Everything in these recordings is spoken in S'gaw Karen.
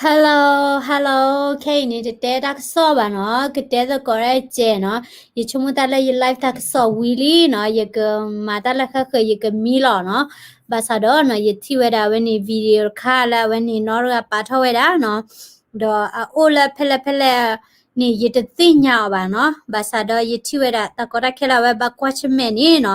Hello, hello, ခဲအံၤန့ၣ် တတဲတၢ်ကစီၣ်ဘၣ်နီၤ, ကတဲသကိးတၢ်ကဲနီၤ. ယဆိကမိၣ်တၢ်လၢယ live တၢ်ကစီၣ်ဝံၤလံနီၤ, ယကမၤတၢ်လၢဃၣ်ဃၢၤ ယကမံလီၤနီၤ. ဘၣ်ဆၣ်ဒီးနီၤ ယထံၣ်ဝဲဒၣ်အဝဲန့ၣ် video တခါလၢအဝဲန့ၣ် နီၢ်တဂၤပာ်ထီၣ်ဝဲဒၣ်နီၤ, ဒီးအအိၣ်လၢဖဲလဲၣ်ဖဲလဲၣ်န့ၣ် ယတသ့ၣ်ညါအီၤဘၣ်နီၤ. ဘၣ်ဆၣ်ဒီးယထံၣ်ဝဲဒၣ်တၢ်ကီတၢ်ခဲလၢအဝဲဘၣ်ကွၢ်ဆၢၣ်မဲာ်န့ၣ်နီၤ,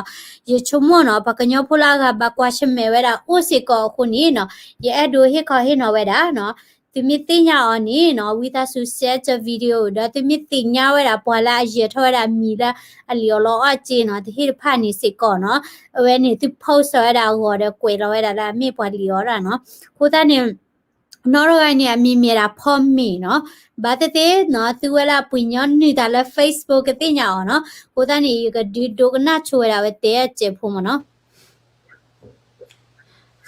ယဆိကမိၣ်နီၤ ပှၤကညီဖိလၢအဂၤဘၣ်ကွၢ်ဆၢၣ်မဲာ်ဝဲဒၣ်အိၣ်စ့ၢ်ကီးအဃိန့ၣ်နီၤ, ယအဲၣ်ဒိးဟ့ၣ်ခီဟ့ၣ်နီၤဝဲဒၣ်နီၤ, သုမ့ၢ်သ့ၣ်ညါအီၤန့ၣ်နီၤ ဝံသးစူၤ share ကၢ video ဒီးသုမ့ၢ်သ့ၣ်ညါဝဲဒၣ်ပှၤလၢအယဲၤထီၣ်ဝဲဒၣ်အမံၤလၢအလံာ်အီၣ်လီအီၣ်က့နီၤ တဟ့ၣ်တဖၣ်န့ၣ်စ့ၢ်ကီးနီၤ, အဝဲန့ၣ်သု post ဝဲဒၣ်အဂီၤဒီးကွဲးလီၤဝဲဒၣ်လၢအမ့ၢ်ပှၤလံာ်အီၣ်ဒၣ်နီၤ. အဃိသတးန့ၣ် နီၢ်တဂၤန့ၣ် အမံၤမ့ၢ်ဒၣ်ဖီမ့ၤနီၤ. ဘၣ်သ့ၣ်သ့ၣ်နီၤ သုဝဲလၢအပှ့ၤညီနုၢ်တၢ်လၢ Facebook ကသ့ၣ်ညါအီၤနီၤ. အဃိသတးန့ၣ် ယကဒုးဒိကနၣ်ဆိဝဲဒၣ်ဝဲတဲအစဲးဖိမ့ၢ်နီၤ.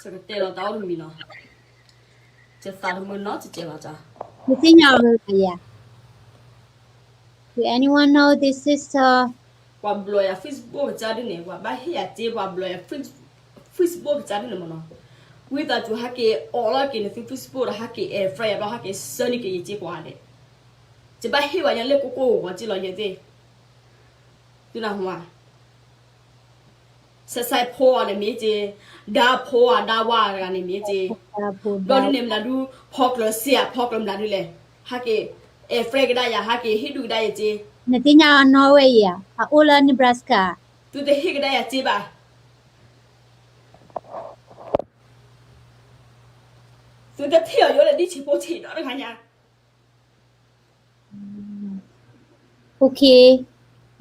ကတဲလီၤတၢ်အိၣ်တမံၤနီၤ, ကသးတမုာ်နီတစဲးဘၣ်တၢ်, နသ့ၣ်ညါအီၤဧါ. Do anyone know this sister? ပှၤဘျီယၤ Facebook ကစၢ်ဒ်န့ၣ် ပှၤဘၣ်ဟ့ၣ်ယၤစ့ ပှၤဘျီယၤ Facebook ကစၢ်ဒ်န့ၣ်မ့ၢ်နီၤ, ဝံသးစူၤဟဲက့ၤအီၣ်လီၤက့ၤနသု Facebook ဒီးဟဲက့ၤ add friend ယၤဘျီ ဟဲက့ၤဆၢန့ၢ်က့ၤယစ့ပှၤဒဲး, ယဘၣ်ဟ့ၣ်ဝဲညါလၢကိၢ်ကိၢ်ဂီၤဂီၤစ့လီၤ ယသ့ၣ်, သုနၢ်ဟူဧါ. စဲးစဲးဖိအီၤန့ၣ်မ့ၢ်စ့, ဒါဖိအီၤ ဒါဝါတဂၤန့ၣ်မ့ၢ်စ့, ဘျီဒ်န့ၣ်မနုၤဒုး ဖီကျၢၤစ့ဧါ ဖီကျၢၤမနုၤဒုးလဲၣ်, ဟဲက့ၤ add friend ကဒါယၤ ဟဲက့ၤဟ့ၣ်ဒုးကဒါယၤစ့, နသ့ၣ်ညါအနီၢ်ဝဲအံၤဧါ, အအိၣ်လၢ Nebraska, သုတဟ့ၣ်ကဒါယၤစ့ဘၣ်, သုတထံၣ်အီၤယိလၢဒ်ဆံးဖိဆံးဒီးတဂၤညါ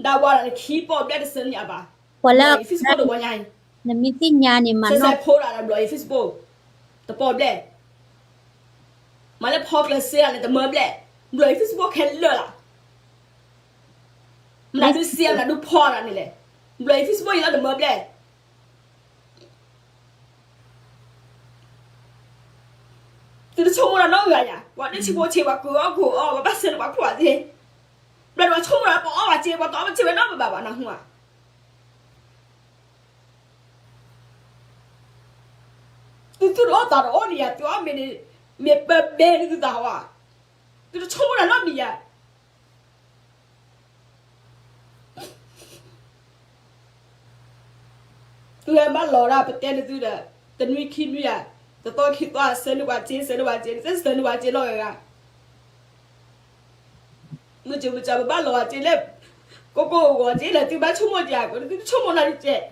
ဒါဝါဒီးနခံပီၣ်ဘျဲၣ်တစၢန့ၣ်အဘၣ်, ပှၤလၢ Facebook တဝီညါအံၤ, နမ့ၢ်သ့ၣ်ညါန့ၣ် မၤနီၢ်ဖိဒၣ်ဒီးဘျီအံၤ Facebook တပီၣ်ဘျဲၣ်, မၤလၢဖီကျၢၤစ့ဧါန့ၣ် တမၢဘျဲၣ်, ဘျီအံၤ Facebook ခဲလၢာ်လီၤ, မနုၤဒုးစ့ မနုၤဒုးဖီဒၣ်န့ၣ်လဲၣ်, ဘျီအံၤ Facebook အံၤလီၤတမၢဘျဲၣ် သုတဆိကမိၣ်တၢ်နီတဂၤယၤ, ပှၤတဆံးဖိဆံး ပှၤကူၣ်အီၣ်ကူၣ်အီ ပှၤဘၣ်ဆၢန့ၣ်ပှၤဖှီၣ်သ့, ဘျီပှၤဆိကမိၣ်တၢ်ပှၤအီၣ်ဘၣ်စ့ ပှၤတအီၣ်ဘၣ်စ့ဝဲနီတဘျီဘၣ် နၢ်ဟူဧါ. သုသူၣ်တအိၣ်သးတအိၣ်န့ၣ်ယၤ သုအီၣ်မ့ၤန့ၣ် မ့ၢ်ပၢဘဲန့ၣ်သုသးဟီဧါ, သုတဆိကမိၣ်တၢ်နီတမံၤယၤ သုဟဲဘၣ်လီၤဒၣ် ပတဲနသုဒီး တနွံခံနွံယၤ, တသီခံသီ ဆၢန့ၢ်ပှၤစ့ ဆၢန့ၢ်ပှၤစ့ တသ့ဆၢန့ၢ်ပှၤစ့နီတဂၤဂၤ, မုၢ်ကၠိမုၢ်ကၠီ ပဘၣ်လီၤပှၤစ့လၢ ကိၢ်ကိၢ်ဂီၤဂီၤစ့လၢ သုဘၣ်ဆိကမိၣ်က့ၤအကိး သုတဆိကမိၣ်နီတစဲး,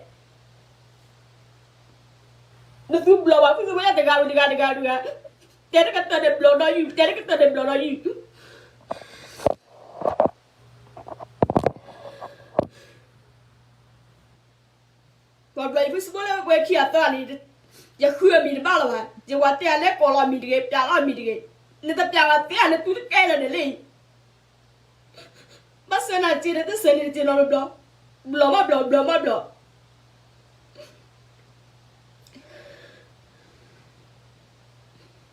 နသုဘျီဘၣ် ဖုသုဝဲဒၣ်တဂၤဝံၤတဂၤတဂၤတဂၤ, တဲတကတၢၢ်န့ၣ်ဘျီဒီးယုၢ် တဲတကတၢၢ်န့ၣ်ဘျီဒီးယုၢ် ပှၤဘျီယ Facebook လၢဝဲခံဂၤသၢဂၤန့ၣ်, ယဃုအမံၤတဘၣ်လီၤဘၣ်, ယဝၤတဲအလဲၤကိးလီၤအမံၤတဂ့ၤ ပျးလီၤအမံၤတဂ့ၤ, နတပျးဘၣ်သ့ဧါ နသူတကဲလၢာ်န့ၣ်လံ, ဘၣ်ဆၢနၤစ့ဒီး တဆၢန့ၢ်တစ့နီတဘျီ, ဘျီမးဘျီ ဘျီမးဘျီ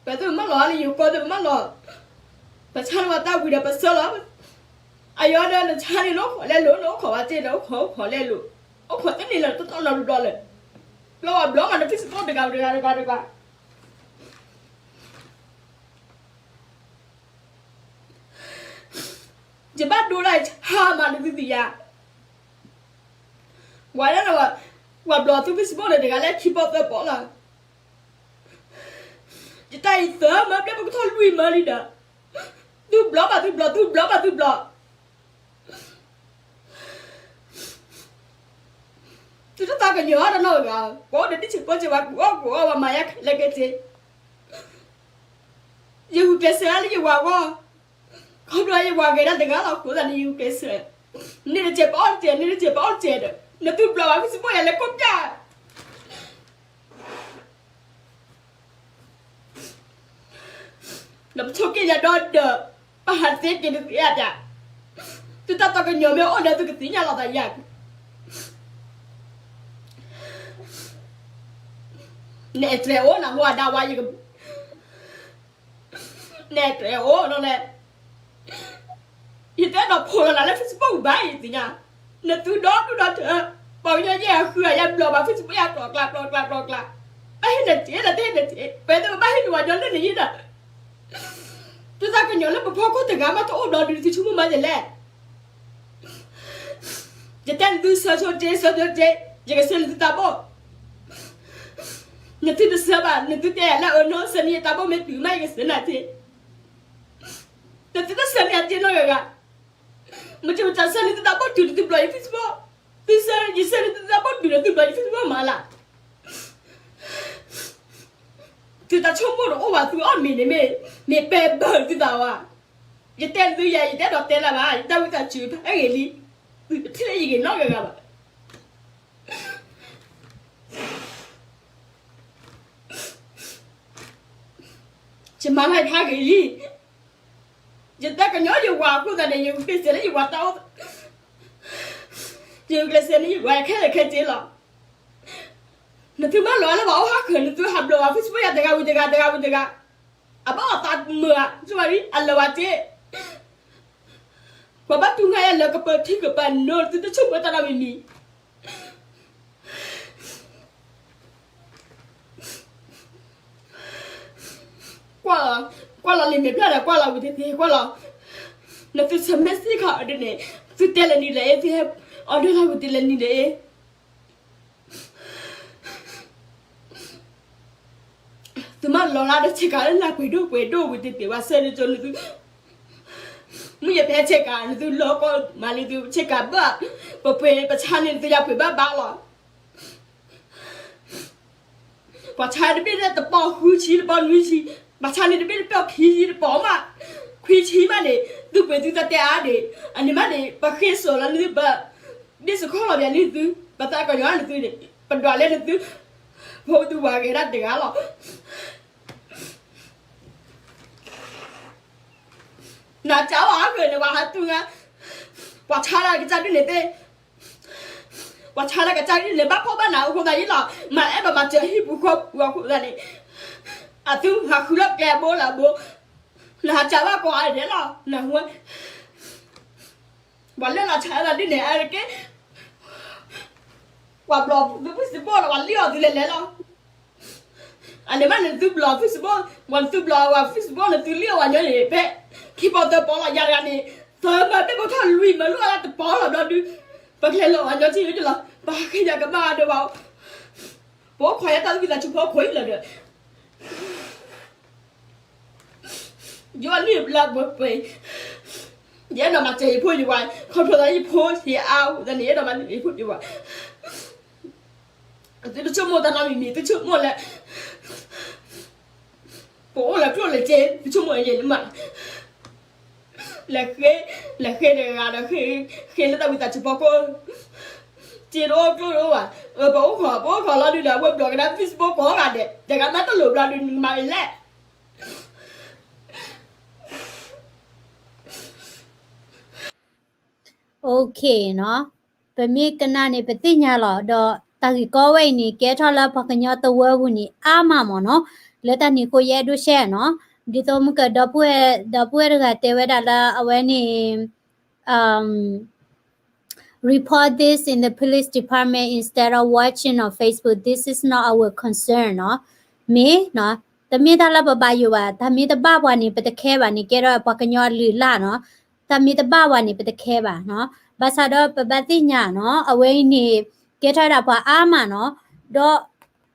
ပသုးမၢလီၤလၢယိၤ ကီၢ်သုးမၢလီၤ, ပဆါန့ၢ်ဝဲတၢ်ဝံၤဒီးပဆၢလီၤ, အယီၤဒီးနဆါန့ၢ်လၢအိၣ်ခိးလဲလိာ် နအိၣ်ခိးဝဲစ့ဒီး အိၣ်ခိးအိၣ်ခိးလဲလိာ်, အိၣ်ခိးတန့ၢ်လၢတတီၢ်နီတဘျီလၢၤ, ဘျီဝဲဘျီမး န Facebook တဂၤတဂၤတဂၤတဂၤ ယဘၣ်ဒိဒၣ်ဟါမးနသုသ့ၣ်ညါ, ဝဲဒၣ်လၢ ပှၤဘျီသု Facebook န့ၣ်တဂၤလၢခံပီၢ်သၢပီၢ်လီၤ, ယတၢ်အံၤသၢမၢဘျဲၣ် ပကထီၣ်လွံၢ်မၢလံဒီး, သုဘျီဘၣ်သုဘျီ သုဘျီဘၣ်သုဘျီ သုတသးကညီၤတနီၢ်ဂၤ, ပှၤအိၣ်ဒီးတံၢ်ဆံးဖိဆံး ပှၤကူၣ်အီၣ်ကူၣ်အီ ပှၤမၤယါခဲလၢာ်ကဲစ့, ယဂုာ်ကျဲးစၢးလၢယဝၤဂီၢ်, ခီဖျိယဝၤဂ့ၤဒၣ်တဂၤလီၤ အဃိသတးန့ၣ် ယဂုာ်ကျဲးစၢး, န့ၢ်တစဲးပအီၣ်တစဲး န့ၢ်တစဲးပအီၣ်တစဲးဒီး နသုဘျီဘၣ် Facebook ယၤလဲၤကိးပျၢ် ဒီးပဆိက့ၤယၤဒီးဒီး, ပဟးတသ့က့ၤတသ့ဧါတၢ်, သုတၢ်သးကညီၤမ့ၢ်အိၣ်ဒီး သုကသ့ၣ်ညါလီၤသးယၤ, နအဲၣ်တြဲၤအိၣ်နဟူအဒါဝါယက, နအဲၣ်တြဲၤအိၣ်နီၤလဲၣ်, ယတအဲၣ်ဒိးဖိးလီၤနၤလၢ Facebook ဘၣ် ယသ့ၣ်ညါ, နသုဒီဒူၣ်ဒီထၢ, ပှၤကညီယဲၢ်အဃုအယဲၢ်ဘျီဘၣ် Facebook ယၤကျီကျါကျီကျါကျီကျါ, ဘၣ်ဟ့ၣ်နၤတ့ၢ် နတဟ့ၣ်နတ့ၢ် ပှၤသုဘၣ်ဟ့ၣ်နဝၤညီလၢနယံၤဒီး သုသးကညီၤလၢပဖီခိၣ်တဂၤမးတအိၣ်ဘျီဒုး နသုဆိကမိၣ်မးဒ်လဲၣ်. ယတဲနသုဆၢဆိတ့ ဆၢဆိတ့, ယကဆှၢနသုသးဘိၣ်. နသုတဆှၢဘၣ်, နသုတဲယၤလၢအၢနီၢ်ဆှၢန့ၢ်ယသးဘိၣ်မ့ၢ်တုၤမး ယကဆှၢနၤတ့. နသုတဆှၢန့ၢ်ယၤတ့နီတဂၤဂၤ. မ့ၢ်တမ့ၢ်တၢ်ဆှၢန့ၢ်သုသးဘိၣ်တုၤနသုဘျီယ Facebook, သုဆှၢ ယဆှၢန့ၢ်သုသးဘိၣ်တုၤနသုဘျီယ Facebook မးလၢ်. သုတၢ်ဆိကမိၣ်တအိၣ်ဘၣ် သုအီၣ်မ့ၤန့ၣ် မ့ၢ် မ့ၢ်ပဲာ်ဘၢသုသးဝဲ. ယတဲသုယၤ ယတအဲၣ်ဒိးတဲလၢၤဘၣ်, ယတၢ်ဝံသးစူၤဖးဂ့ၤလံ. သုတထံၣ်လၢယဂ့ၤနီတဂၤဂၤဘၣ်. ယမၤလၢယဖးဂ့ၤလံ. ယသးကညီၤယဝၤအဃိသတးန့ၣ် ယကျဲးစၢးလၢယဝၤတၢ်အိၣ်, ယကျဲးစၢးန့ၣ်ယဝၤခဲလၢာ်ခဲဆ့လီၤ. နသုမၤလီၤလၢပှၤအိၣ်ဟးဃၢၤ နသုဟးဘျီၣ်ဝဲ Facebook ယၤတဂၤဝံၤတဂၤ တဂၤဝံၤတဂၤ, အဘၣ်အီၣ်သးမုာ်ဧါ, ဆိဝဲဒၣ် အလၢာ်ဝဲတ့ ပှၤဘၣ်တူၢ်ငါယၤလၢကပၢၤထံကပၢၤနိ သုတဆိကမိၣ်တၢ်နီတမံၤမံၤ. ကွၢ်လီၤ, ကွၢ်လီၤလံာ်မဲာ်ဖျၢၣ်ဒီး ကွၢ်လီၤဝံၤတသ့ ကွၢ်လီၤ. နသုဆၢမဲာ်စံၣ်ခီဒ်န့ၣ်, သုတဲလဲၤနံၤလဲၣ်အ့, သုဟဲ order လၢဝံၤတ့လဲၤနံၤလဲၣ်အ့. သုမၤလီၤလၢတဆ့ကၤလၢလၢပှဲၤဒိၣ်ပှဲၤဒိၣ်ဝံၤတသ့ဘၣ် ဆၢဒ်ကၠိနသု, မုၢ်ယဖဲဆ့ကၤ နသုလီၤကီမၤလံ သုဆ့ကၤဘၣ်, ပပှ့ၤပဆါန့ၣ် နသုယၤပှ့ၤဘၣ်ဘၣ်လီၤ. ပှၤဆါတဘ့ၣ်လၢတပီၢ်ဃုဆံ တပီၢ်နွံဆံ, ပှၤဆါန့ၣ်တဘ့ၣ်တပီၢ်ခံဆံ တပီၢ်မး, ခွံဆံမးန့ၣ် သုပှ့ၤသုတၢ်တဲအါဒံး, အန့ၣ်မးန့ၣ် ပဃ့စိာ်လီၤနသု ပ ဒ်စခီလီၤပျးနသု, ပသးကညီၤနသုန့ၣ် ပဒွးလဲနသု, ဖိသုဝၤဂဲၤဒၣ်တဂၤလီၤ. နကၢ်ဝဲအဂ့ၢ်န့ၣ် ပှၤဟးတူၢ်ငါ, ပှၤဆါလၢကစၢ်ဒုးန့ၣ်သ့, ပှၤဆါလၢကစၢ်ဒုးန့ၣ် ဘၣ်ဖှီၣ်ဘၣ်နးအဃိသတးယံလီၤ, မၤအဲၣ်ဒိးမၤစၢၤဟံၣ်ပူၤဃီပူၤအဃိသတးန့ၣ်, အသုဟးဃုလၢကျဲအဘိလၢအဘိ, နဟးကၢ်ဘၣ်ကိးဂၤဒဲးလီၤ, နဝဲ ပှၤလၢလီၤဆါသးဒ်န့ၣ် အက့ၢ်, ပှၤဘျီသု Facebook လီၤ ပှၤလံၣ်အီၤသုလဲၤလဲၤလီၤ. အန့ၣ်မးန့ၣ် နသုဘျီ Facebook, ပှၤနသုဘျီဝဲ Facebook နသုလံၣ်အီၤဝဲညီန့ၣ် ဖဲခံပီၢ်သၢပီၢ်လီၤ ယၤတဂၤန့ၣ်, သၢမၢဘ့ၣ်ဖိထီၣ်လွံၢ်မၢလီၢ်လၢတပီၢ်လီၤဘျီဒုး, ပကလဲၤလီၤဝဲညီထံၣ်လီၤ, ပှၤဟးက့ၤယၤကမၣ်ဒိးဘၣ်, ပအိၣ်ခိးယတၢ်ဝံသးစူၤဖိခိးအံၤလီၤဒီး ယွၤန့ၣ်ဘျါပှဲၤပှဲၤ, ယအဲၣ်ဒိးမၤစၢၤယဖိယဝၤ, ခီဖျိလၢယဖိယအါအိၣ်သတးန့ၣ် ယအဲၣ်ဒိးမၤစၢၤယဖိယဝၤ, သုတဆိကမိၣ်တၢ်နီတမံၤမံၤ သုဆိကမိၣ်လၢ ပအိၣ်လၢကျိၣ်လၢစ့ သုဆိကမိၣ်ယဲၢ်လၢမး လဲၤဃ့, လဲၤဃ့တဂၤဒီး ဃ့လၢတၢ်ဝံသးစူၤဖီခိၣ်, စ့တအိၣ်ကျိၣ်တအိၣ်ဘၣ်, ပအိၣ်ခိး ပအိၣ်ခိးလီၤဒုးဒီး အဝဲဘျီကဒါ Facebook ကိးဂၤဒဲး, တဂၤမးတလိၣ်ဘျီဒုး နကမၤအီၤလဲၣ်. Okay နီၤ, ပမ့ၢ်ကနၣ်န့ၣ် ပသ့ၣ်ညါလီၤ, ဒီးတၢ်ဂ့ၢ်ကီဝဲအံၤန့ၣ် ကဲထီၣ်လၢပှၤကညီတဝၢပူၤန့ၣ် အါမးမ့ၢ်နီၤ, လၢတၢ်န့ၣ်အဃိ ယအဲၣ်ဒိး share နီၤ, ဒ်သိးမုၢ်ကဒီပုၢ်ဝဲၢ်, ဒီပုၢ်ဝဲၢ်တဂၤတဲဝဲဒၣ်လၢအဝဲန့ၣ် report this in the police department instead of watching on Facebook. This is not our concern နီၤ. မ့ၢ်နီၤ, တမ့ၢ်တၢ်လၢပဘၣ်ယိၣ်ဘၣ်, တၢ်မ့ၢ်တဘၣ်ပှၤန့ၣ် ပတခဲဘၣ်န့ၣ် ကဲထီၣ်ပှၤကညီအလုၢ်အလၢ်နီၤ. တၢ်မ့ၢ်တဘၣ်ပှၤန့ၣ် ပတခဲဘၣ်နီၤ. ဘၣ်ဆၣ်ဒီးပဘၣ်သ့ၣ်ညါနီၤ, အဝဲအံၤန့ၣ် ကဲထီၣ်ဝဲဒၣ်ပှၤအါမးနီၤ. ဒီး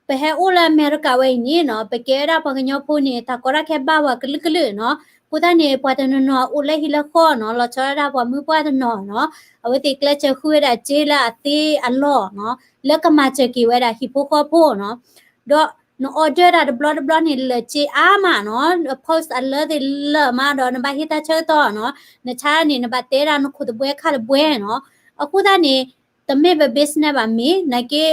ပဟဲအိၣ်လၢအမဲရကၤဝဲအံၤန့ၣ်နီၤ, ပကဲဝဲဒၣ်ပှၤကညီဖိန့ၣ် တၢ်ကီတၢ်ခဲဘၣ်ပှၤကလုာ်ကလုာ်နီၤ. အဃိသတးန့ၣ် ပှၤတနီၤနီၤအိၣ်လၢဟံၣ်လၢဃီနီၤ, လီၤဆီဒၣ်တၢ်ပှၤမုၢ်ပှၢ်တနီၤနီၤ, အဝဲသ့ၣ်ကျဲးစၢးဃုဝဲဒၣ်စ့လၢအသ့အလီၢ်နီၤ, လၢကမၤစၢၤက့ၤဝဲဒၣ်ဟံၣ်ဖိဃီဖိနီၤ. ဒီးန order တၢ်တဘျီတဘျီန့ၣ် လၢာ်စ့အါမးနီၤ, post အလၢသ့ၣ်လၢာ်မးဒီး နဘၣ်ဟ့ၣ်တၢ်ဆၢကတီၢ်နီၤ, နဆါန့ၣ် နဘၣ်တဲဒၣ်နခိၣ်သဘှဲခါသဘှဲနီၤ. အဃိသတးန့ၣ် တမ့ၢ်ပ business ဘၣ်မ့ၢ် နာ်က့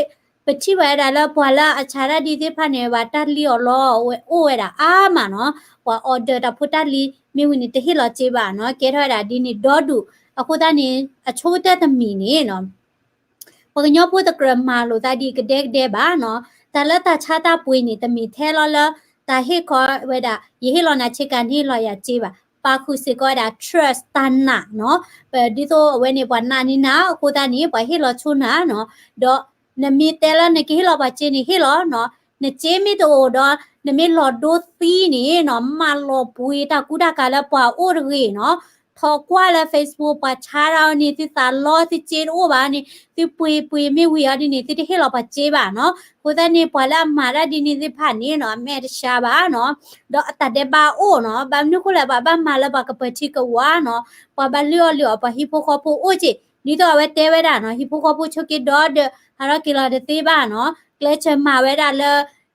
ပထံၣ်ဘၣ်ဝဲဒၣ်လၢပှၤလၢအဆါတၢ်ဒ်သ့ၣ်တဖၣ်န့ၣ် ဘၣ်တၢ်လံၣ်အီၤလီအီၤဝဲအိၣ်ဝဲဒၣ်အါမးနီၤ, ပှၤ order တၢ်ဖိတၢ်လံၤ မ့ၢ်ဝံၤန့ၣ် တဟ့ၣ်လီၤစ့ဘၣ်နီၤ, ကဲထီၣ်ဝဲဒၣ်ဒ်န့ၣ်ဒီဒူၣ်. အဃိသတးန့ၣ် အဆိကတၢၢ်တမံၤန့ၣ်နီၤ ပှၤကညီဖိတကြၢးမၤလိာ်သးဒ်အံၤကဒဲကဒဲဘၣ်နီၤ, တၢ်လၢတၢ်ဆါတၢ်ပှ့ၤန့ၣ် တမ့ၢ်ထဲလီၤလၢ တၢ်ဟ့ၣ်ခီဝဲဒၣ် ယဟ့ၣ်လီၤနၤဆ့ကၤ နဟ့ၣ်လီၤယၤစ့ဘၣ်, ပာ်ဃုာ်စ့ၢ်ကီးဝဲဒၣ် trust တၢ်နာ်နီၤ, ဒ်သိးအဝဲန့ၣ် ပှၤနာ်န့ၢ်နၤ အဃိသတးန့ၣ် ပှၤဟ့ၣ်လီၤဆိနၤနီၤ, ဒီးနမ့ၢ်တဲလၢနကဟ့ၣ်လီၤပှၤစ့န့ၣ် ဟ့ၣ်လီၤနီၤ, နစ့မ့ၢ်တအိၣ်ဒီး နမ့ၢ်လီၤဒိသံန့ၣ်နီၤ မၤလီၤပှ့ၤတၢ်ကူတၢ်ကၤလၢပှၤအိၣ်တဂ့ၤနီၤ. ထီၣ်ကွၢ်လၢ Facebook ပှၤဆါတၢ်န့ၣ် သုသးလီသုစ့တအိၣ်ဘၣ်န့ၣ် သုပှ့ၤပှ့ၤမ့ၢ်ဝံၤအီၤဒ်န့ၣ် သုတဟ့ၣ်လီၤပှၤစ့ဘၣ်နီၤ. အဃိသတးန့ၣ် ပှၤလၢအမၤတၢ်ဒ်န့ၣ်သ့ၣ်တဖၣ်န့ၣ်နီၤ အမဲာ်တဆှးဘၣ်နီၤ. ဒီးအတၢ်ဒဲးဘးအိၣ်နီၤ. ဘၣ်မနုၤအဃိလဲၣ် ပှၤဘၣ်မၤလၢပှၤကပၢၤထံကဝၤနီၤ. ပှၤဘၣ်လုၢ်အီၣ်လုၢ်အီပှၤဟံၣ်ဖိဃီဖိအိၣ်က့ၤ ဒ်သိးအဝဲတဲဝဲဒၣ်နီၤ ဟံၣ်ဖိဃီဖိဆိးက့ဒီဒီး ဟးထီၣ်က့ၤလီၤတသ့ဘၣ်နီၤ. ကျဲးစၢးမၤဝဲဒၣ်လၢ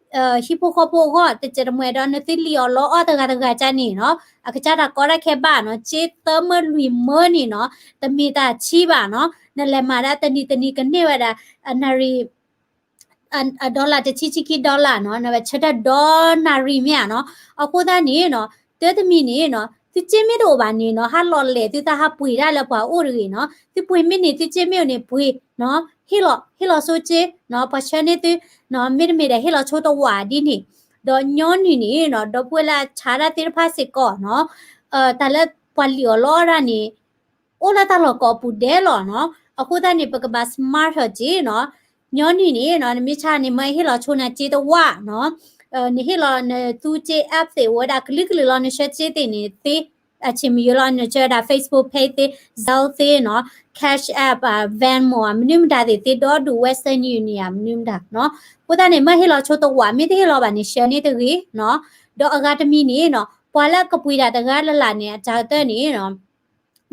ဟံၣ်ဖိဃီဖိအဂီၢ် တစဲးတမှဲးဒီး နသုလံၣ်အီၣ်လီအီၣ်တဂၤတဂၤကန့ၣ်နီၤ အကစၢ်တၢ်ကီတၢ်ခဲဘၣ်နီၤ. စ့သၢမၢလွံၢ်မၢန့ၣ်နီၤ တမ့ၢ်တၢ်ဆံးဘၣ်နီၤ. နလဲၤမၤဒၣ်တနံၤတနံၤကန့ၢ်ဝဲဒၣ် အနၣ်ရံၣ် အ dollar တဆံဆံခံ dollar နီၤ နဝဲဆၢထၢၣ်ဒီနၣ်ရံၣ်မ့ၢ်ဧါနီၤ. အဃိသတးန့ၣ်နီၤ တၢ်တမံၤန့ၣ်နီၤ သုစ့မ့ၢ်တအိၣ်ဘၣ်န့ၣ်နီၤ ဟးလီၤလဲၤသုတၢ်ဟးပှ့ၤတၢ်လၢပှၤအိၣ်တဂ့ၤနီၤ. သုပှ့ၤမ့ၢ်န့ၣ် သုစ့မ့ၢ်အိၣ်န့ၣ်ပှ့ၤနီၤ ဟ့ၣ်လီၤ ဟ့ၣ်လီၤဆိစ့နီၤ ပှၤဆှၢန့ၢ်သုနီၤ မ့တမ့ၢ်ဒီးဟ့ၣ်လီၤဆိတဝာ်ဒ်န့ၣ် ဒီးညီနုၢ်န့ၣ်နီၤ ဒီပုၢ်ဝဲၢ်လၢအဆါတၢ်သ့ၣ်တဖၣ်စ့ၢ်ကီးနီၤ တၢ်လၢပှၤလံၣ်အီၣ်လီအီၣ်တၢ်န့ၣ် အိၣ်လၢတၢ်လီၢ်ကိးပူၤဒဲးလီၤနီၤ. အဃိသတးန့ၣ် ပကဘၣ် smart ထီၣ်က့ၤနီၤ. ညီနုၢ်န့ၣ်နီၤ နမ့ၢ်ဆါန့ၣ် မ့ၢ်ဟ့ၣ်လီၤဆိနၤစ့တဝာ်နီၤ နဟ့ၣ်လီၤနသူစ့ app သ့ၣ်အိၣ်ဝဲဒၣ်ကလုာ်ကလုာ်လီၤ နဆှၢစ့သ့ၣ်န့ၣ်သ့ အဆ့ၣ်မယိလီၤ နဆှၢဝဲဒၣ် Facebook Pay သ့ Zelle သ့နီၤ Cash App ဧါ Venmo ဧါ မနုၤမတၤသ့ၣ်သ့ ဒီဒူၣ် Western Union ဧါ မနုၤမတၤနီၤ. အဃိသတးန့ၣ် မ့ၢ်ဟ့ၣ်လီၤဆိတဝာ် မ့ၢ်တဟ့ၣ်လီၤဘၣ်န့ၣ် ဆှၢန့ၢ်တဂ့ၤနီၤ. ဒီးအဂၤတမံၤန့ၣ်နီၤ ပှၤလၢအကပှ့ၤတၢ်တဂၤလၢ်လၢ်န့ၣ် အတၢ်ကတၢၢ်န့ၣ်နီၤ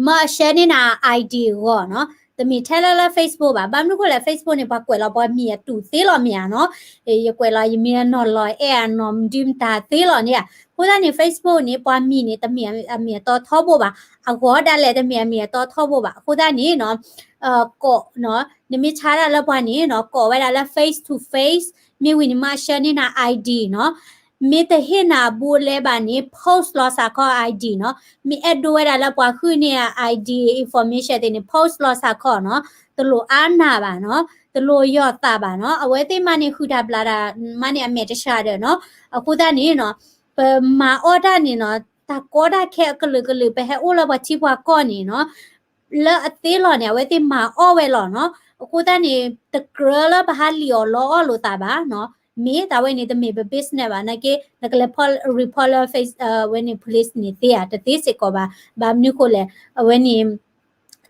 မ့ၢ်အဆှၢန့ၢ်နၤ ID အဂီၢ်နီၤ တမ့ၢ်ထဲလၢလၢ Facebook ဘၣ်. ဘၣ်မနုၤအဃိလဲၣ် Facebook န့ၣ် ပှၤကွဲးလီၤပှၤမံၤအတူၢ်သ့လီၤမ့ၢ်ဧါနီၤ. ယကွဲးလီၤယမံၤအနီၢ်လီၤအဲၣ်အနီၢ်မဒုမတၤသ့လီၤန့ၣ်ဧါ. အဃိသတးန့ၣ် Facebook န့ၣ် ပှၤမံၤန့ၣ် တမ့ၢ်အမံၤအတီထီဘိဘၣ်. အဂီၤဒၣ်လဲာ်တမ့ၢ်အမံၤအတီထီဘိဘၣ်. အဃိသတးန့ၣ်နီၤ ကိးနီၤ နမ့ၢ်ဆါတၢ်လၢပှၤန့ၣ်နီၤ ကိးဝဲဒၣ်လၢ face to face မ့ၢ်ဝံၤန့ၣ် မ့ၢ်အဆှၢန့ၢ်နၤ ID နီၤ မ့ၢ်တဟ့ၣ်နၤအဘူးအလဲဘၣ်န့ၣ် post လီၤစးခီ ID နီၤ. မ့ၢ်အဲၣ်ဒိးဝဲဒၣ်လၢပှၤဟုၣ်န့ၢ် ID information သ့ၣ်န့ၣ် post လီၤစးခီနီၤ. တလိၣ်အါနၢ်ဘၣ်နီၤ. တလိၣ်ယီၢ်သးဘၣ်နီၤ. အဝဲသ့ၣ်မးန့ၣ် ဃုာ်တၢ်ဘျးတၢ်မးန့ၣ် အမဲာ်တဆှးဒီးနီၤ. အဃိသတးန့ၣ်နီၤ ပမၤအီၣ်တၢ်န့ၣ်နီၤ တၢ်ကီတၢ်ခဲအကလုာ်ကလုာ် ပဟဲအိၣ်လၢပှၤထံပှၤကီၢ်န့ၣ်နီၤ လၢအသ့လီၤန့ၣ် အဝဲသ့ၣ်မၤအီၣ်ဝဲလီၤနီၤ. အဃိသတးန့ၣ် တကြၢးလၢပဟးလံၣ်အီၣ်လီအီၣ်လိာ်သးဘၣ်နီၤ. မ့ၢ်တၢ်ဝဲန့ၣ် တမ့ၢ်ပ business ဘၣ် နာ်က့ နကလဲၤ report လၢ face ဝဲန့ၣ် police န့ၣ်သ့ဧါ တသ့စ့ၢ်ကီးဘၣ်. ဘၣ်မနုၤဃိလဲၣ် အဝဲန့ၣ်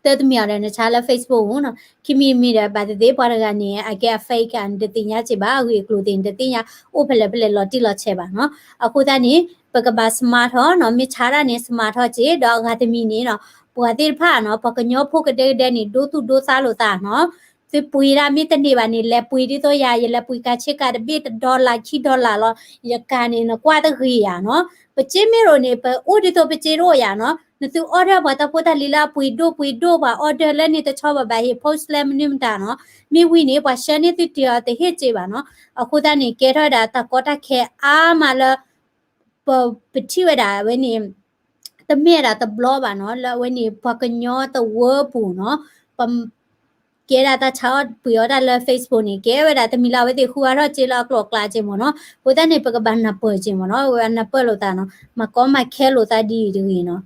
တၢ်တမံၤအီၤဒီးနဆါလၢ Facebook နီၤ ခံမံၤတမံၤဒီး ဘၣ်သ့ၣ်သ့ၣ် ပှၤတဂၤန့ၣ် အကဲအ fake ဧါ နတသ့ၣ်ညါစ့ၢ်ဘၣ် အဂ့ၢ်အကျိၤသ့ၣ် နတသ့ၣ်ညါ အိၣ်ဖဲလဲၣ်ဖဲလဲၣ်လီၤတံၢ်လီၤဆဲးဘၣ်နီၤ. အဃိသတးန့ၣ် ပကဘၣ် smart ထီၣ်နီၤ မ့ၢ်ဆါတၢ်န့ၣ် smart ထီၣ်စ့ၢ် ဒီးအဂၤတမံၤန့ၣ်နီၤ ပှၤသ့ၣ်တဖၣ်နီၤ ပှၤကညီဖိကဒဲကဒဲန့ၣ် ဒိသူၣ်ဒိသးလိာ်သးနီၤ သုပှ့ၤဒၣ်မ့ၢ်တန့ၢ်ဘၣ်န့ၣ် လဲၤပှ့ၤဒ်သိးယၤ ယလဲၤပှ့ၤကၤဆ့ကၤတဘ့ၣ် တ dollar ခံ dollar လီၤ ယကၤန့ၣ် နကွၢ်တဂ့ၤယၤနီၤ. ပစ့မ့ၢ်ရိၤန့ၣ် ပအိၣ်ဒ်သိးပစ့တအိၣ်ယၤနီၤ. နသု order ပှၤတၢ်ဖိတၢ်လံၤလၢအပှ့ၤဒိၣ်ပှ့ၤဒိၣ် ပှၤ order လၢန့ၣ်တဆီဘၣ်ဘၣ် ဟ့ၣ် post လၢမနုၤမတၤနီၤ. မ့ၢ်ဝံၤန့ၣ် ပှၤဆှၢန့ၢ်သုတ့ၢ်အီၤတဟ့ၣ်စ့ဘၣ်နီၤ. အဃိသတးန့ၣ် ကဲထီၣ်ဝဲဒၣ်တၢ်ကီတၢ်ခဲအါမးလၢ ပ ပထံၣ်ဝဲဒၣ်ဝဲန့ၣ် တမ့ၢ်ဒၣ်တဘျီဘၣ်နီၤ လၢအဝဲန့ၣ် ပှၤကညီတဝၢပူၤနီၤ ပ ကဲဒၣ်တၢ်ဆါအီၣ်ပှ့ၤအီၣ်တၢ်လၢ Facebook န့ၣ် ကဲဝဲဒၣ်တမံၤလၢအဝဲသ့ၣ်ဃုအါထီၣ်စ့လၢအကျိၤအကျဲစ့မ့ၢ်နီၤ. အဃိသတးန့ၣ် ပကဘၣ်နၢ်ပၢၢ်စ့မ့ၢ်နီၤ ဝဲနၢ်ပၢၢ်လိာ်သးနီၤ မၤကီမၤခဲလိာ်သးဒ်အံၤတဂ့ၤနီၤ.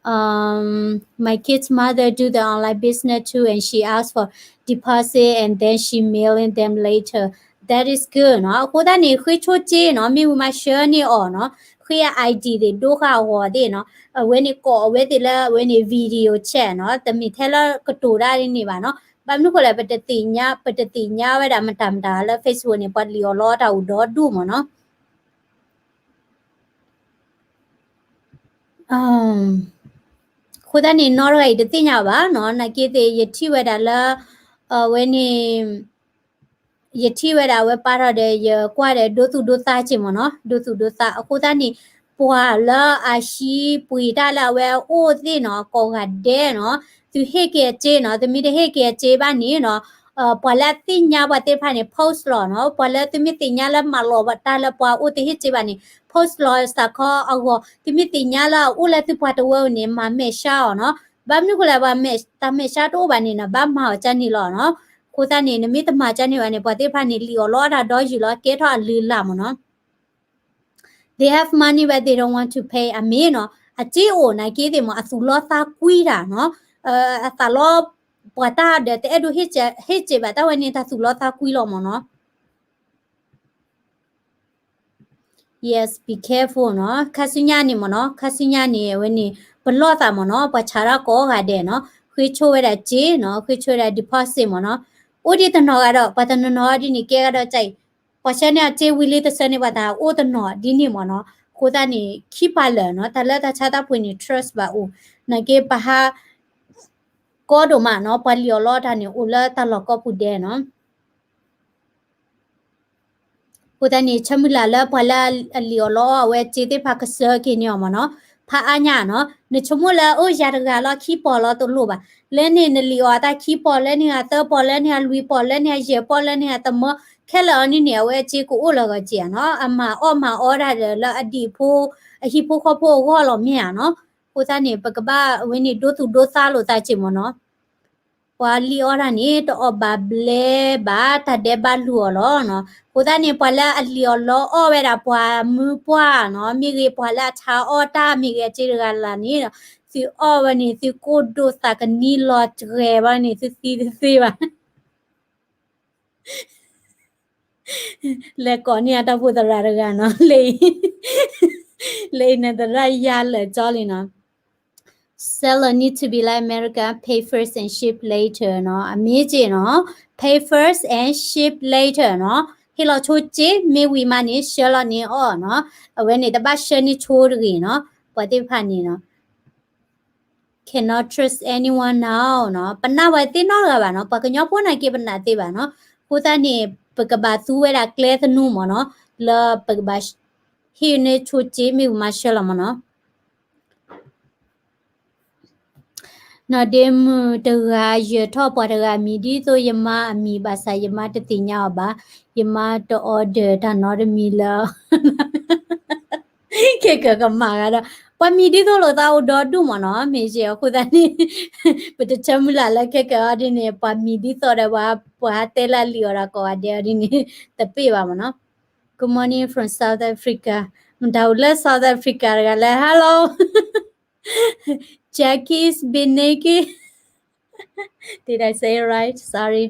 Um, my kid's mother do the online business too, and she asked for deposit and then she mailing them later. That is good နီၤ. အဃိသတးန့ၣ် ဃ့ဆိစ့နီၤ မ့ၢ်ဝံၤမးဆှၢန့ၢ်အီၤနီၤ ဃ့အ ID သ့ၣ် ဒိဃာ်အဂီၤသ့ၣ်နီၤ အဝဲန့ၣ်ကိးအဝဲသ့ၣ်လၢအဝဲန့ၣ် video chat နီၤ တမ့ၢ်ထဲလၢကတိၤတၢ်န့ၣ်ဘၣ်နီၤ. ဘၣ်မနုၤဃိလဲၣ် ပတသ့ၣ်ညါ ပတသ့ၣ်ညါဝဲဒၣ်မတၤမတၤလၢ Facebook န့ၣ် ပှၤလံၣ်အီၣ်လီအီၣ်တၢ်အိၣ်ဒီဒူၣ်မ့ၢ်နီၤ. အဃိသတးန့ၣ် နီၢ်တဂၤအံၤတသ့ၣ်ညါဘၣ်နီၤ နာ်က့သ့ၣ် ယထံၣ်ဝဲဒၣ်လၢ အဝဲန့ၣ် ယထံၣ်ဝဲဒၣ်အဝဲပာ်ထီၣ်ဒီး ယကွၢ်ဒီးဒိသူၣ်ဒိသးစ့ၢ်မ့ၢ်နီၤ ဒိသူၣ်ဒိသး အဃိသတးန့ၣ် ပှၤလၢအဟံးပှ့ၤတၢ်လၢအဝဲအိၣ်သ့ၣ်နီၤ ကိးဂၤဒဲးနီၤ သုဟ့ၣ်က့ၤအစ့နီၤ သုမ့ၢ်တဟ့ၣ်က့ၤအစ့ဘၣ်န့ၣ်နီၤ ပှၤလၢအသ့ၣ်ညါပှၤသ့ၣ်တဖၣ်န့ၣ် post လီၤနီၤ ပှၤလၢသုမ့ၢ်သ့ၣ်ညါလၢမၤလီၤတၢ်လၢပှၤအိၣ်သုဟ့ၣ်စ့ဘၣ်န့ၣ် post လီၤစးခီအဂီၢ် သုမ့ၢ်သ့ၣ်ညါလၢအအိၣ်လၢသုပှၤတဝၢန့ၣ် မၤမဲာ်ဆှးအီၤနီၤ ဘၣ်မနုၤဃိလဲၣ် ပှၤမဲာ် တၢ်မဲာ်ဆှးတအိၣ်ဘၣ်န့ၣ်နီၤ ဘၣ်မၤအီၤကန့ၣ်လီၤနီၤ အဃိသတးန့ၣ် နမ့ၢ်တမၤကန့ၣ်ဘၣ်န့ၣ် ပှၤသ့ၣ်တဖၣ်န့ၣ် လံၣ်အီၣ်လီအီၣ်တၢ်ဒီယုၢ်လီၤ ကဲထီၣ်အလုၢ်အလၢ်မ့ၢ်နီၤ They have money but they don't want to pay အမ့ၢ်နီၤ အစ့အိၣ်နာ်က့သ့ၣ်မ့ၢ် အသူၣ်လီသးကွံတၢ်နီၤ အသးလီပှၤတၢ်ဒီး တအဲၣ်ဒိးဟ့ၣ်စ့ဘၣ်တၢ်ဝဲန့ၣ် တၢ်သူၣ်လီသးကွံလီၤမ့ၢ်နီၤ Yes, be careful နီၤ. ခါဆူညါန့ၣ်မ့ၢ်နီၤ, ခါဆူညါန့ၣ် အဝဲန့ၣ် ပလီၢ်သးမ့ၢ်နီၤ, ပှၤဆးထီၣ်ကိးဂၤဒဲးနီၤ, ဃ့ဆိဝဲဒၣ်စ့နီၤ, ဃ့ဆိဝဲဒၣ် deposit မ့ၢ်နီၤ. အိၣ်ဒံးတနီၤဂၤဒီး ပှၤတနီၤနီၤဒ်န့ၣ် ကဲဂၤဒီးကၠအံၤ, ပှၤဆှၢန့ၢ်အစ့ဝံၤလံတဆှၢန့ၢ်ဘၣ်သး အိၣ်တနီၤဒ်န့ၣ်မ့ၢ်နီၤ. အဃိသတးန့ၣ် ခံပာ်လၢာ်နီၤ, တၢ်လၢတၢ်ဆါတၢ်ပှ့ၤန့ၣ် trust ဘၣ်အိၣ်, နာ်က့ပဟး ကီဒိၣ်မးနီၤ, ပှၤလံၣ်အီၣ်လီအီၣ်တၢ်န့ၣ် အိၣ်လၢတၢ်လီၢ်ကိးပူၤဒဲးနီၤ. အဃိသတးန့ၣ် ဆၢမုၢ်လၢ်လၢပှၤလၢအလံၣ်အီၣ်လီအီၣ်အဝဲစ့သ့ၣ်တဖၣ်ကဆှၢက့ၤန့ၢ်အီၤမ့ၢ်နီၤ, ဖးအါညါနီၤ, နဆိကမိၣ်လၢအိၣ်ယၤတဂၤလီၤခံပီၢ်လီၤတလိၣ်ဘၣ်, လၢန့ၣ်နလံၣ်အီၣ်အသးခံပီၢ်, လၢန့ၣ်အလွံၢ်ပီၢ်, လၢန့ၣ်အယဲၢ်ပီၢ်, လၢန့ၣ်အသၢပီၢ်, ခဲလၢာ်အီၤန့ၣ်န့ၣ် အဝဲအစ့ကအိၣ်လၢဂီၤစ့ဧါနီၤ, အမၤအီၣ်မၤအီတၢ်ဒီးလၢအဒံၣ်ဖိ, အဟံၣ်ဖိဃီဖိအဂီၢ်လီၤမ့ၢ်ဧါနီၤ. အဃိသတးန့ၣ် ပကဘၣ်ဝဲန့ၣ်ဒိသူၣ်ဒိသးလိာ်သးစ့ၢ်မ့ၢ်နီၤ. ပှၤလံၣ်အီၣ်တၢ်န့ၣ် တအီၣ်ဘၣ်ဘျဲဘၣ်, တၢ်ဒဲးဘးလူၤအီၤလီၤနီၤ. အဃိသတးန့ၣ် ပှၤလၢအလံၣ်အီၣ်လီအီၣ်ဝဲဒၣ်ပှၤမုၢ်ပှၢ်နီၤ, မ့ၢ်ဂ့ၤပှၤလၢအဆါအီၣ်တၢ်မ့ၢ်ဂ့ၤ အစ့တဂၤလၢ်န့ၣ်, သုအီၣ်ဝဲန့ၣ် သုကိၢ်ဒိၣ်သးကနံလီၤတဂဲၤဘၣ်န့ၣ် သုသံတသ့ဘၣ်. လဲၤကိးန့ၢ်အတၢ်ဖိသရၣ်တဂၤနီၤ, လၢအံၤ, လၢအံၤနသရၣ်ယါလၢာ်ကၠီလံနီၤ. Seller need to be like America, pay first and ship later နီၤ, အမ့ၢ်က့နီၤ, pay first and ship later နီၤ, ဟ့ၣ်လီၤဆိစ့မ့ၢ်ဝံၤမးန့ၣ် ဆှၢလီၤန့ၢ်အီၤနီၤ, အဝဲန့ၣ်တဘၣ်ဆှၢန့ၢ်ဆိတဂ့ၤနီၤ, ပှၤသ့ၣ်တဖၣ်န့ၣ်နီၤ. Cannot trust anyone now နီၤ, ပနာ်ပှၤသ့ၣ်နီတဂၤဘၣ်နီၤ, ပှၤကညီဖိနာ်က့ပနာ်သ့ဘၣ်နီၤ, အဃိသတးန့ၣ် ပကဘၣ်သူဝဲဒၣ်ကျဲသနူမ့ၢ်နီၤ, လၢပကဘၣ်ဟ့ၣ်န့ၢ်ဆိစ့မ့ၢ်ဝံၤမးဆှၢလီၤမ့ၢ်နီၤ. နီၢ်ဒ့မုၣ်တဂၤယၢၤထီၣ်ပှၤတဂၤအမံၤ ဒ်သိးယမါအမံၤဘၣ်ဆၣ် ယမါတသ့ၣ်ညါအီၤဘၣ်, ယမါတ order တၢ်နီတမံၤလၢ ခဲကၢကမၤဂၤဒီး ပှၤမံၤဒ်သိးလိာ်သးအိၣ်ဒီဒူၣ်မ့ၢ်နီၤ, မ့ၢ်ယဲအဃိသတးန့ၣ် ပတဆၢမုၢ်လၢ်လၢခဲကၢအီၤဒ်န့ၣ် ပှၤမံၤဒ်သိးဒီး ပှၤဟးတဲလၢအလံာ်အီၤဒီးကိးဂၤဒဲးအီၤဒ်န့ၣ် တပ့ၢ်ဘၣ်မ့ၢ်နီၤ. Good morning from South Africa. မတၤအိၣ်လၢ South Africa တဂၤလဲၣ်, hello. Jackie Beneke. Did I say it right? Sorry.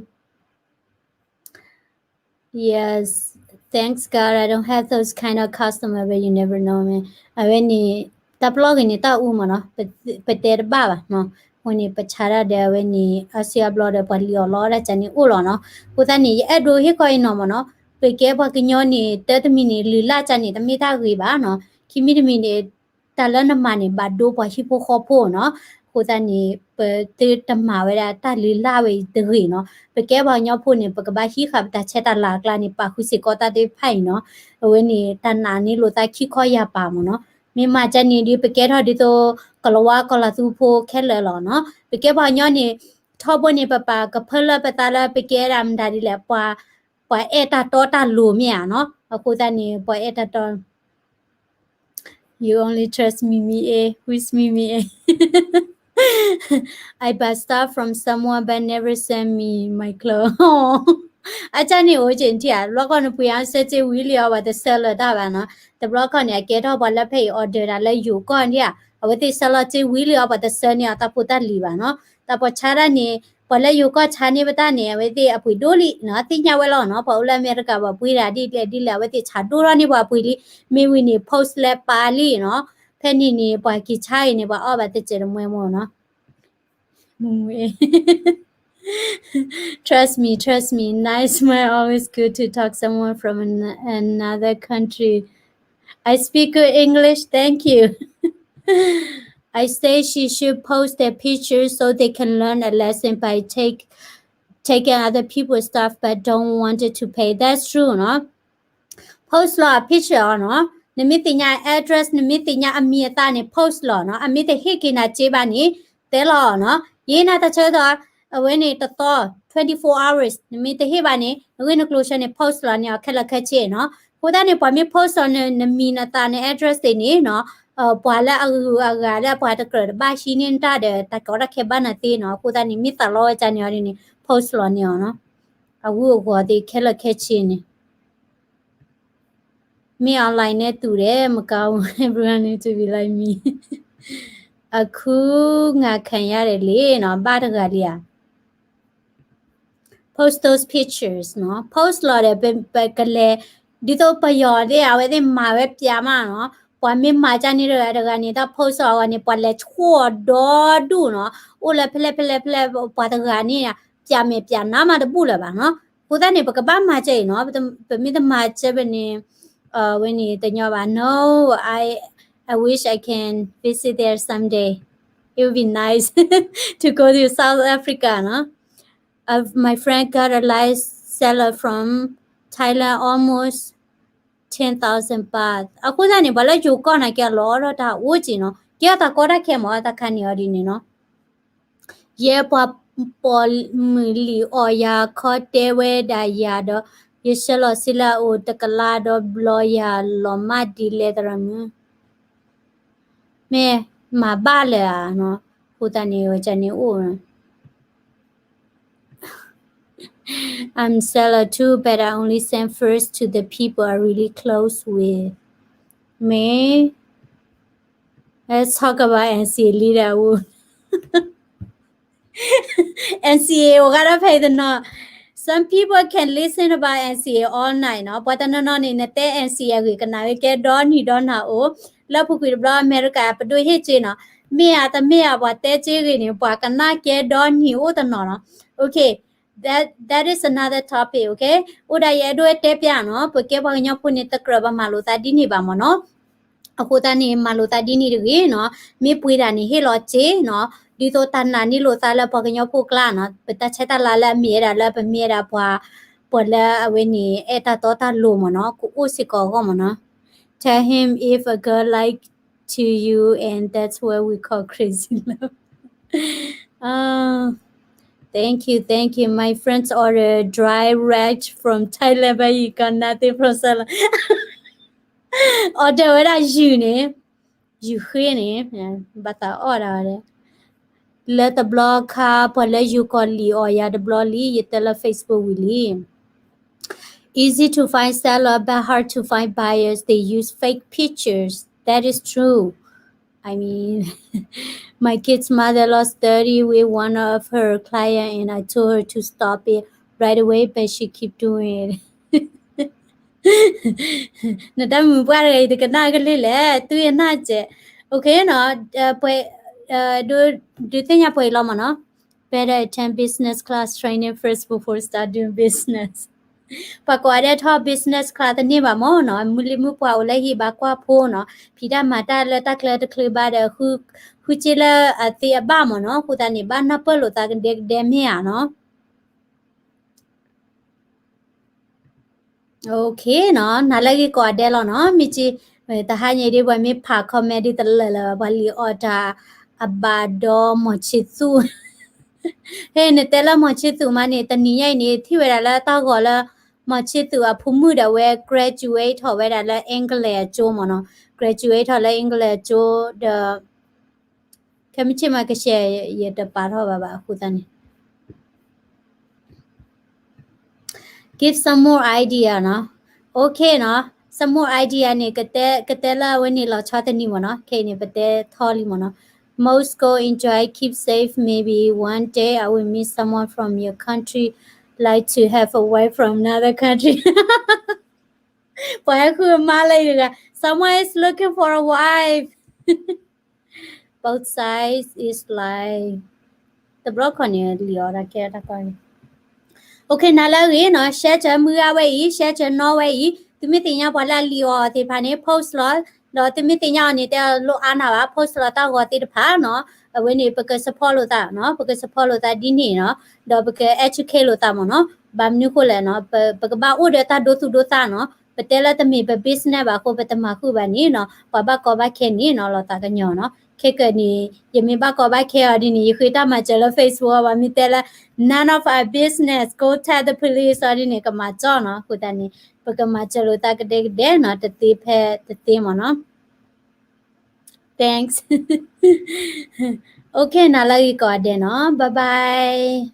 Yes, thanks God I don't have those kind of customer, but you never know, man. အဝဲန့ၣ် တၢ်ပလီၢ်ဂ့ၤန့ၣ် တၢ်အူမ့ၢ်နီၤ, ပတဲတဘၣ်ဘၣ်နီၤ. အဃိန့ၣ် ပဆါတၢ်ဒီးအဝဲန့ၣ် အါစုအါဘျီဒီး ပှၤလံၣ်အီၣ်လီအီၣ်တၢ်ကန့ၣ်အိၣ်လီၤနီၤ. အဃိသတးန့ၣ် ယအဲၣ်ဒိးဟ့ၣ်ခီအံၤနီၤမ့ၢ်နီၤ, ပကဲပှၤကညီန့ၣ် တၢ်တမံၤန့ၣ် လုၢ်လၢ်ကန့ၣ် တမ့ၢ်တၢ်ဂ့ၤဘၣ်နီၤ. ခံမံၤတမံၤန့ၣ် တၢ်လၢနမၤန့ၣ် ဘၣ်ဒိပှၤဟံၣ်ဖိဃီဖိနီၤ. အဃိသတးန့ၣ် ပသုတမၤဝဲဒၣ်တၢ်လုၢ်လၢ်ဝဲအံၤတဂ့ၤနီၤ. ပကဲပှၤကညီဖိန့ၣ် ပကဘၣ်ဟံးဃာ်ပတၢ်ဆဲးတၢ်လၤအကျါန့ၣ် ပာ်ဃုာ်စ့ၢ်ကီးတၢ်သ့ၣ်တဖၣ်အံၤနီၤ. အဝဲန့ၣ် တၢ်နာ်န့ၢ်လိာ်သးခံခီယၢ်ပၤမ့ၢ်နီၤ. မ့ၢ်မၤကန့ၣ်ဒီး ပကဲထီၣ်ဒ်သိး ကလၤဝါကီၤလၤသူဖိခဲလၢာ်လီၤနီၤ. ပကဲပှၤကညီန့ၣ် ထီဘိန့ၣ် ပပာ်ကဖၢလၢပသးလၢပကဲဒၣ်မတၤဒ်လဲၣ်, ပှၤ ပှၤအဲၣ်တၢ်တီတၢ်လိၤမ့ၢ်ဧါနီၤ. အဃိသတးန့ၣ် ပှၤအဲၣ်တၢ်တီ You only trust Mimi A. Who's Mimi A? I buy stuff from someone but never send me my clothes. အကန့ၣ်အိၣ်က့ၤထံၣ်ဧါ, တဘျီခီန့ၣ် ပှ့ၤအါစဲစ့ဝံၤလံအီၤပှၤတဆှၢလၢၤတၢ်ဘၣ်နီၤ. တဘျီခီန့ၣ် အကဲထီၣ်ပှၤလၢဖဲအံၤ order တၢ်လၢယိၤကီၢ်ထံၣ်ဧါ, အဝဲသ့ၣ်ဆှၢလီၤစ့ဝံၤလံအီၤပှၤတဆှၢန့ၢ်အီၤတၢ်ဖိတၢ်လံၤဘၣ်နီၤ. တၢ်ပှၤဆါတၢ်န့ၣ် ပှၤလၢယိၤကီၢ်ဆါန့ၢ်ပတၢ်န့ၣ် အဝဲသ့ၣ်အပှ့ၤဒိၣ်လံနီၤ, သ့ၣ်ညါဝဲလီၤနီၤ. ပှၤအိၣ်လၢအမဲရကၤ ပှၤပှ့ၤတၢ်ဒ်လဲၣ်ဒ်လဲၣ် အဝဲသ့ၣ်ဆါဒိၣ်ထီၣ်န့ၢ်ပှၤပှ့ၤလံ. မ့ၢ်ဝံၤန့ၣ် post လဲၤပာ်လံနီၤ. ဖဲန့ၣ်န့ၣ် ပှၤက့ၤဆါအံၤန့ၣ် ပှၤအီၣ်ဘၣ်တစဲးတမှဲမ့ၢ်နီၤ. Trust me, trust me. Nice smile. Always good to talk someone from an, another country. I speak good English. Thank you. I say she should post their pictures so they can learn a lesson by take taking other people's stuff but don't wanted to pay. That's true နီၤ. Post လီၤအ picture အီၤနီၤ. နမ့ၢ်သ့ၣ်ညါ address နမ့ၢ်သ့ၣ်ညါအမံၤအသၣ်န့ၣ် post လီၤနီၤ. အမ့ၢ်တဟ့ၣ်က့ၤနၤစ့ဘၣ်န့ၣ် တဲလီၤအီၤနီၤ. ယဲနၤတၢ်ဆၢကတီၢ် အဝဲန့ၣ်တသီ twenty-four hours နမ့ၢ်တဟ့ၣ်ဘၣ်န့ၣ် နဂ့ၢ်နကျိၤဆၢန့ၣ် post လီၤန့ၢ်အီၤခဲလၢာ်ခဲဆ့နီၤ. အဃိသတးန့ၣ် ပှၤမ့ၢ် post လီၤနမံၤနသၣ်န address သ့ၣ်န့ၣ်နီၤ ပှၤလၢအဂုၤအဂၤလၢပှၤတကြၢးတဘၣ်ဟံးန့ၢ်တၢ်ဒီး တၢ်ကီတၢ်ခဲဘၣ်နၤသ့နီၤ. အဃိသတးန့ၣ် မ့ၢ်သးလီဝဲဒ်န့ၣ်အီၤဒ်န့ၣ် post လီၤန့ၢ်အီၤနီၤ. အဂုၤအဂၤသ့ၣ်ခဲလၢာ်ခဲဆ့န့ၣ် မ့ၢ် online န့ၣ်တူၢ်ဒဲး မကါ everyone need to be like me. အခုငါခံရတယ်လေနီၤ ဘၣ်တဂၤလံဧါ. Post those pictures နီၤ. Post လီၤဒီး ပကလဲၤ ဒ်သိးပယီၤသ့ၣ် အဝဲသ့ၣ်မၤဝဲပျးမးနီၤ, ပှၤမ့ၢ်မၤကၢ်န့ၣ်တဂၤတဂၤန့ၣ် တၢ် post အီၤအဂီၢ်န့ၣ် ပှၤလဲၤဆိၣ်အီၤဒီဒူၣ်နီၤ, အိၣ်လၢဖဲလဲၣ်ဖဲလဲၣ်ဖဲလဲၣ် ပှၤတဂၤန့ၣ် ပျးမဲာ်ပျးနါမးတဘူၣ်လၢၤဘၣ်နီၤ. အဃိသတးန့ၣ် ပကဘၣ်မၤစၢၤအံၤနီၤ, ပမ့ၢ်တမၤစၢၤဘၣ်န့ၣ် ဝဲန့ၣ်တညီဘၣ်. No, I, I wish I can visit there someday. It would be nice to go to South Africa နီၤ. Uh, my friend got a live seller from Thailand, almost ten thousand baht. အဃိသတးန့ၣ် ပှၤလၢယိၤကီၢ်န့ၣ် ကဲလီၤဒီးတၢ်အိၣ်က့ၤနီၤ, ကဲအတၢ်ကီတၢ်ခဲမး တၢ်ခါန့ၣ်အီၤဒ်န့ၣ်နီၤ. ယဲပှၤပိာ်မုၣ်လံာ်အီၣ်ယၤခီတဲဝဲဒၣ်ယၤဒီး ယဆှၢလီၤစ့လၢအအိၣ်တကလးဒီးဘျီယၤလီၤမၢ်ဒ်လဲၣ်သရၣ်မုၣ်, မ့ၢ်မၤဘၣ်လၢၤဧါနီၤ, အဃိသတးန့ၣ် ဝဲကန့ၣ်အိၣ် I'm seller too, but I only send first to the people I really close with. မ့ၢ် Let's talk about N C A leader အူ N C A အိၣ်ဂၤဒီးဖဲအံၤတနီၤ Some people can listen about N C A all night နီၤ. ပှၤတနီၤနီၤန့ၣ် နတဲ N C A အဂ့ၢ်ကနၣ်ဝဲကဲဒီနံၤဒီနၤအိၣ်, လၢပူၤကွံာ်တဘျီ အမဲရကၤ ပဒိၣ်ဟ့ၣ်က့နီၤ, မ့ၢ်ဧါတမ့ၢ်ဧါ ပှၤတဲက့ဂ့ၤန့ၣ် ပှၤကနၣ်ကဲဒီနံၤအိၣ်တနီၤနီၤ. Okay, that, that is another topic, okay? အိၣ်ဒၣ်ယအဲၣ်ဒိးတဲပျးနီၤ, ပကဲပှၤကညီဖိန့ၣ် တကြၢးပမၤလိာ်သးဒ်န့ၣ်ဘၣ်မ့ၢ်နီၤ. အဃိသတးန့ၣ် မၤလိာ်သးဒ်န့ၣ်တဂ့ၤနီၤ, မ့ၢ်ပှ့ၤတၢ်န့ၣ်ဟ့ၣ်လီၤစ့နီၤ, ဒ်သိးတၢ်နာ်န့ၢ်လိာ်သးလၢပှၤကညီဖိကျါနီၤ, ပတၢ်ဆဲးတၢ်လၤလၢအမ့ၢ်ဝဲဒၣ်လၢပမ့ၢ်ဝဲဒၣ်ပှၤ, ပှၤလၢအဝဲန့ၣ် အဲၣ်တၢ်တီတၢ်လိၤမ့ၢ်နီၤ, ကအိၣ်စ့ၢ်ကီးအဂီၢ်မ့ၢ်နီၤ. Tell him if a girl like to you and that's what we call crazy love. Uh, thank you, thank you. My friends order dry rags from Thailand, but you got nothing from Thailand. Order ဝဲဒၣ်ယုၢ်န့ၣ်, ယုၢ်ဃ့န့ၣ်, ဘၣ်သးအီၣ်ဒၣ်ဝဲ, လၢတဘျီခါ ပှၤလၢယိၤကီၢ်လံာ်အီၣ်ယၤတဘျီလံ, ယတဲလၢ Facebook ဝံၤလံ. Easy to find seller, but hard to find buyers. They use fake pictures. That is true. I mean, my kid's mother lost thirty with one of her client, and I told her to stop it right away, but she keep doing it. နတၢ်မုာ်ပှၢ်တဂၤအံၤ တကနၣ်ကလုၢ်လဲၣ်, သုယနၢ်စဲး. Okay နီၤ, ပှဲၤ, ဒုးသ့ၣ်ညါပှဲၤအံၤလီၤမ့ၢ်နီၤ. Better attend business class training first before start doing business. ပှၤကိးဂၤဒဲးထီၣ် business class တန့ၢ်ဘၣ်မ့ၢ်နီၤ, မုၢ်လံမုၢ်ပှၢ်အိၣ်လၢဟံၣ်ဘၣ်ကွၢ်ဖိနီၤ, ဖံးတၢ်မၤတၢ်လၢတၢ်ချၢတချုးဘၣ်ဒီး ဃုစ့လၢအသ့အဘၣ်မ့ၢ်နီၤ, အဃိသတးန့ၣ် ဘၣ်နၢ်ပၢၢ်လိာ်သးကဒဲကဒဲမ့ၢ်ဧါနီၤ. Okay နီၤ, နၤလၢအဂ့ၤကိးဂၤဒဲးလီၤနီၤ, မ့ၢ်က့, တဟါညါဒ်ပှၤမ့ၢ်ဖး comment ဒ်တလၢာ်လၢၤဘၣ်, ပှၤလံာ်အီၣ်တၢ်အဘၣ်ဒီးမီၢ်ဆ့သူၣ်. ဟဲ နတဲလၢမီၢ်ဆ့သူၣ်မးန့ၣ် တနံၤညါအံၤန့ၣ် ထံၣ်ဝဲဒၣ်လၢတၢ်ဂီၤလၢ မီၢ်ဆ့သူၣ်အဖိမုၣ်ဒီးဝဲ graduate ထီၣ်ဝဲဒၣ်လၢ England အကၠိမ့ၢ်နီၤ, graduate ထီၣ်လၢ England အကၠိဒီး ခဲမုၢ်ဆ့ၣ်မးကရှဲ ယတပာ်ထီၣ်ဘၣ်ဘၣ်အဃိသတးန့ၣ် give some more idea နီၤ. Okay နီၤ, some more idea န့ၣ် ကတဲ, ကတဲလၢအဝဲန့ၣ်လီၤဆီတနံၤမ့ၢ်နီၤ, ခဲအံၤန့ၣ် ပတဲထီလံမ့ၢ်နီၤ. Most go enjoy, keep safe, maybe one day I will meet someone from your country, like to have a wife from another country. ပှၤဟဲဃုအမါလၢယဂၤ, someone is looking for a wife. Both sides is like တဘျီခီန့ၣ် လံာ်အီၣ်တၢ်ကဲတၢ်ကီန့ၣ် Okay နၤလၢအဂ့ၤနီၤ, share စၢၤမုၢ်ဂၤဝဲအံၤ, share စၢၤနီၢ်ဝဲအံၤ, သုမ့ၢ်သ့ၣ်ညါပှၤလၢအလံာ်အီၣ်သ့ၣ်တဖၣ်န့ၣ် post လီၤ, ဒီးသုမ့ၢ်သ့ၣ်ညါအီၤန့ၣ် တဲလိၣ်အါနၤဘၣ်, post လီၤတၢ်ဂီၤသ့ၣ်တဖၣ်နီၤ, အဝဲန့ၣ် ပက support လိာ်သးနီၤ, ပက support လိာ်သးဒ်န့ၣ်နီၤ, ဒီးပက educate လိာ်သးမ့ၢ်နီၤ, ဘၣ်မနုၤဃိလဲၣ်နီၤ, ပကဘၣ်အိၣ်ဒီးတၢ်ဒိသူၣ်ဒိသးနီၤ, ပတဲလၢတမ့ၢ်ပ business ဘၣ်အဃိ ပတမၤဃုာ်ဘၣ်န့ၣ်နီၤ, ပှၤဘၣ်ကီဘၣ်ခဲန့ၣ်နီၤ, လီၤသးကညီၤနီၤ, ခဲကနံၣ် ယမ့ၢ်ဘၣ်ကီဘၣ်ခဲအီၤဒ်န့ၣ် ယဃ့တၢ်မၤစၢၤလၢ Facebook အီၤ ပှၤမ့ၢ်တဲလၢ none of our business, go tell the police အီၤဒ်န့ၣ် ကမၤကၠီနီၤ, အဃိသတးန့ၣ် ပကမၤစၢၤလိာ်သးကဒဲကဒဲနီၤ, တသ့ဖဲတသ့မ့ၢ်နီၤ. Thanks. Okay နၤလၢအဂ့ၤကိးဂၤဒဲးနီၤ, bye bye.